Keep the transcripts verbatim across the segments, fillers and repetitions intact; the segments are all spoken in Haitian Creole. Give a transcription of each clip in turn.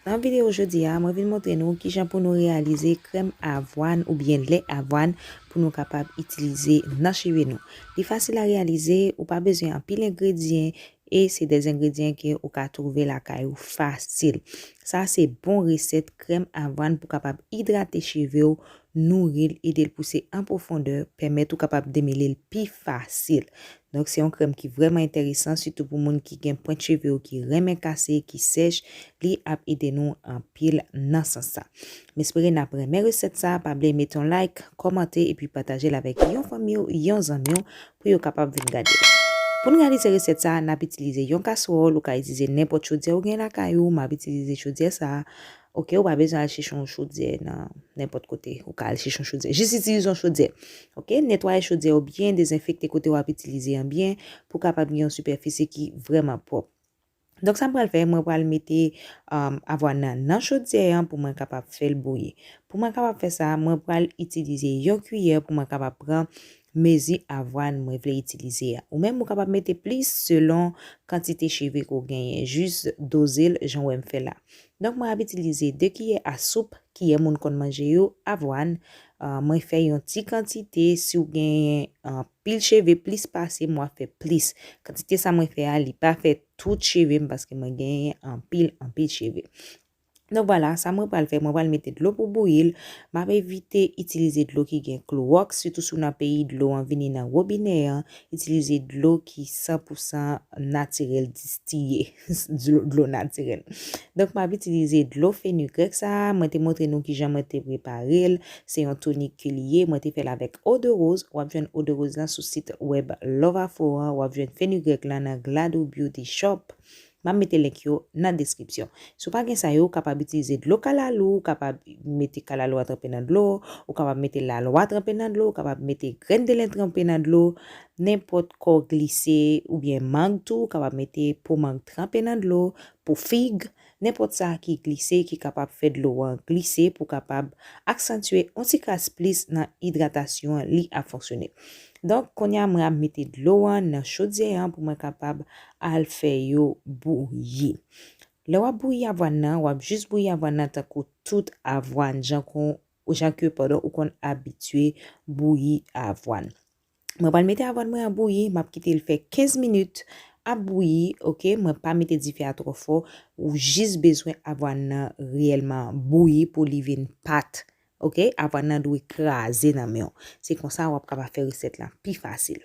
Nan videyo jodi a, mwen vin montre nou kijan pou nou reyalize krèm avwàn oubyen lè avwàn pou nou kapab itilize nan cheve nou. Li fasil a reyalize, ou pa bezwen anpil engredyan e se de engredyan ke ou ka twouve lakay ou fasil. Sa se bon resèt krèm avwàn pou kapab idrate cheve w, nouri l, ede l pouse an pwofondè, pèmèt ou kapab demele l pi fasil. Donk, se yon krèm ki vrèman enteresan, sitou pou moun ki gen pwent cheve yo ki renmen kase, ki sèch, li ap ede nou anpil nan sans sa. M espere n ap renmen resèt sa, pa bliye mete yon like, kòmante epi pataje l avèk yon fanmi w, yon zanmi w pou yo kapab vin gade l. Pou n reyalize resèt sa, n ap itilize yon kaswòl, ou ka itilize nenpòt chodyè ou gen lakay ou, m ap itilize chodyè sa. Oke, ou pa bezwen al chèche yon chodyè nan nenpòt kote, ou ka al chèche yon chodyè. Jis itilize yon chodyè. Oke, netwaye chodyè ou byen, dezenfekte kote w ap itilize an byen pou kapab gen yon sipèfisi ki vrèman pwòp. Donk, sa m pral fè, mwen pral mete um, avwàn nan nan chodyè an pou mwen kapab fè l bouyi. Pou mwen kapab fè sa, mwen pral itilize yon kiyè pou mwen kapab pran mezi avwàn mwen vle itilize a. Ou menm, ou kapab mete plis selon kantite cheve ke w genyen. Jis doze l jan w wè m fè la. Donk, mwen ap itilize de kiyè a soup, kiyè moun konn manje yo, avwàn. Uh, mwen fè yon ti kantite, si w genyen anpil cheve, plis pase, mwen fè plis. Kantite sa mwen fè a, li pa fè tout cheve m paske mwen genyen anpil, anpil cheve. Donk, vwala, sa mwen pral fè, mwen pral mete dlo pou bouyi l. M ap evite itilize dlo ki gen klowòks, sitou si w nan peyi dlo an vini nan wobinè an. Itilize dlo ki san pou san natirèl distiye, dlo, dlo natirèl. Donk, m ap itilize dlo fenugrec sa a. Mwen te montre nou kijan mwen te prepare l. Se yon tonik ke li ye. Mwen te fè l avèk eau de rose. W ap jwenn eau de rose lan sou sit wèb Love Afro an. W ap jwenn fenugrec lan nan Glado Beauty Shop. M ap mete link yo nan deskripsyon. Si w pa gen sa yo, ou kapab itilize dlo kalalou, ou kapab mete kalalou a tranpe nan dlo, ou kapab mete lalwa tranpe nan dlo, ou kapab mete grenn delen tranpe nan dlo, nenpòt kò glise oubyen mang tou, ou kapab mete po mang tranpe nan dlo, po fig, nenpòt sa ki glise, ki kapab fè dlo an glise pou kapab aksantye yon ti kras plis nan idratasyon an, li ap fonksyone. Donk, kounye a mwen ap mete dlo an nan chodyè an pou mwen kapab al fè yo bouyi. Lè w ap bouyi avwàn nan, w ap jis bouyi avwàn nan tankou tout avwàn, jan kon, jan ke, padon, ou konn abitye bouyi avwàn. Mwen pral mete avwàn mwen an bouyi, m ap kite l fè kenz minit ap bouyi, oke? Mwen pa mete dife a twò fò, ou jis bezwen avwàn nan reyèlman bouyi pou li vin pat, oke? Avwàn nan dwe kraze nan men w. Se konsa w ap kapab fè resèt lan pi fasil.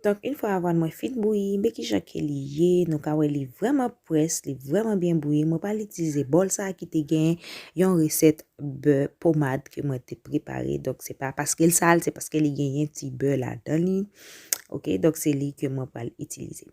Donk, yon fwa avwàn mwen fin bouyi, men kijan ke li ye, nou ka wè li vrèman près, li vrèman byen bouyi. Mwen pral itilize bòl sa a ki te gen yon resèt bè pomad ke mwen te prepare. Donk, se pa paske l sal, se paske li genyen ti bè ladan li. Oke, donk se li ke mwen pral itilize.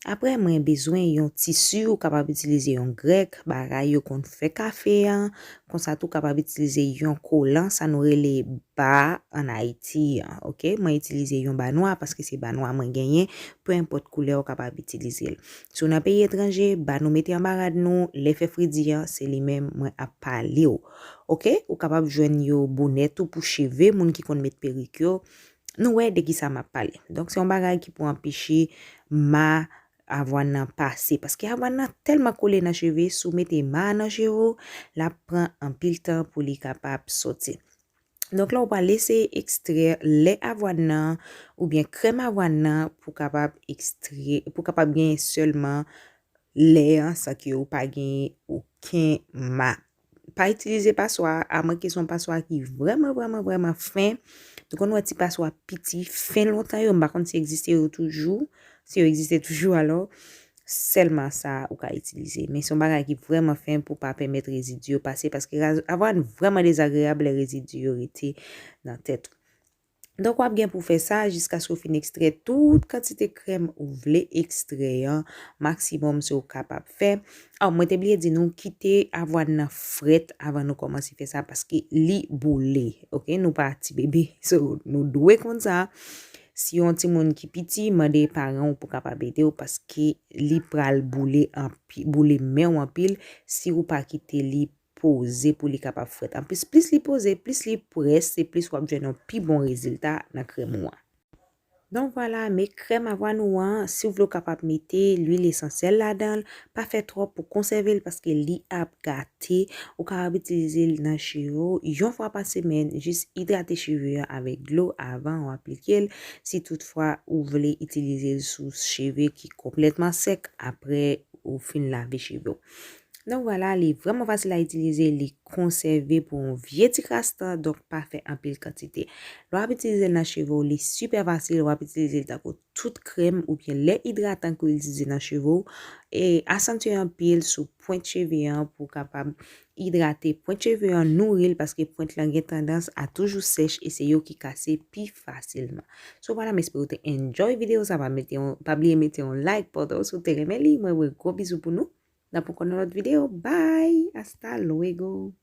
Apre, mwen bezwen yon tisi, ou kapab itilize yon grèk, bagay yo konn fè kafe an. Konsa tou, ou kapab itilize yon kolan, sa nou rele ba an Ayiti an, oke? Mwen itilize yon ba nwa paske se ba nwa mwen genyen, pe enpòt koulè ou kapab itilize l. Si w nan peyi etranje, ba nou mete anba rad nou, lè fè fredi an, se li menm mwen ap pale w. Oke? Ou kapab jwenn yo bonè tou pou cheve, moun ki konn met perik yo. Nou wè de kisa m ap pale. Donk, se yon bagay ki pou anpeche ma avwàn nan pase. Paske avwàn nan tèlman kole nan cheve, si w mete ma nan cheve w, l ap pran anpil tan pou li kapab soti. Donk, la, ou pral eseye ekstrè lè avwàn nan oubyen krèm avwàn nan pou kapab ekstrè, pou kapab gen sèlman lè an san ke ou pa gen okenn ma. Pa itilize paswa, amwenke se yon paswa ki vrèman, vrèman, vrèman fen. Nou konn wè ti paswa piti, fen lontan yo, m pa konn si egziste yo toujou, si yo egziste toujou alò, sèlman sa ou ka itilize. Men se yon bagay ki vrèman fen pou pa pèmèt rezidi yo pase, paske raz-, avwàn vrèman dezagreyab lè rezidi yo rete nan tèt ou. Donk, w ap gen pou fè sa jiskaske w fin ekstrè tout kantite krèm ou vle ekstrè an, maksimòm se w kapab fè. Aw, mwen te bliye di nou, kite avwàn nan frèt avan nou kòmanse fè sa, paske li boule, oke? Nou pa ti bebe, so, nou dwe konn sa. Si yon timoun ki piti, mande paran w pou kapab ede w, paske li pral boule anpi-, boule men w anpil si ou pa kite li poze pou li kapab frèt. Anplis, plis li poze, plis li près, se plis w ap jwenn yon pi bon rezilta nan krèm ou an. Donk vwala, men krèm avwàn ou an, si w vle w kapab mete lwil esansyèl ladan l, pa fè twòp pou konsève l paske li ap gate. Ou kapab itilize l nan cheve w yon fwa pa semèn, jis idrate cheve a avèk dlo avan w aplike l, si toutfwa ou vle itilize l sou cheve ki konplètman sèk apre ou fin lave cheve w. Donk vwala, li vrèman fasil a itilize, li konsève pou yon vye ti kras tan, donk pa fè anpil kantite. Lè w ap itilize l nan cheve w, li sipè fasil, w ap itilize l tankou tout krèm oubyen lè idratan ke w itilize nan cheve w, e asantye anpil sou pwent cheve an pou w kapab idrate pwent cheve an, nouri l, paske pwent lan gen tandans a toujou sèch e se yo ki kase pi fasilman. So vwala, m espere w te enjoy videyo sa, pa mete yon, pa bliye mete yon like, pòtaje si w te renmen li, mwen voye gwo bizou pou nou. N ap ankò nan lòt videyo. Bye! Hasta luego!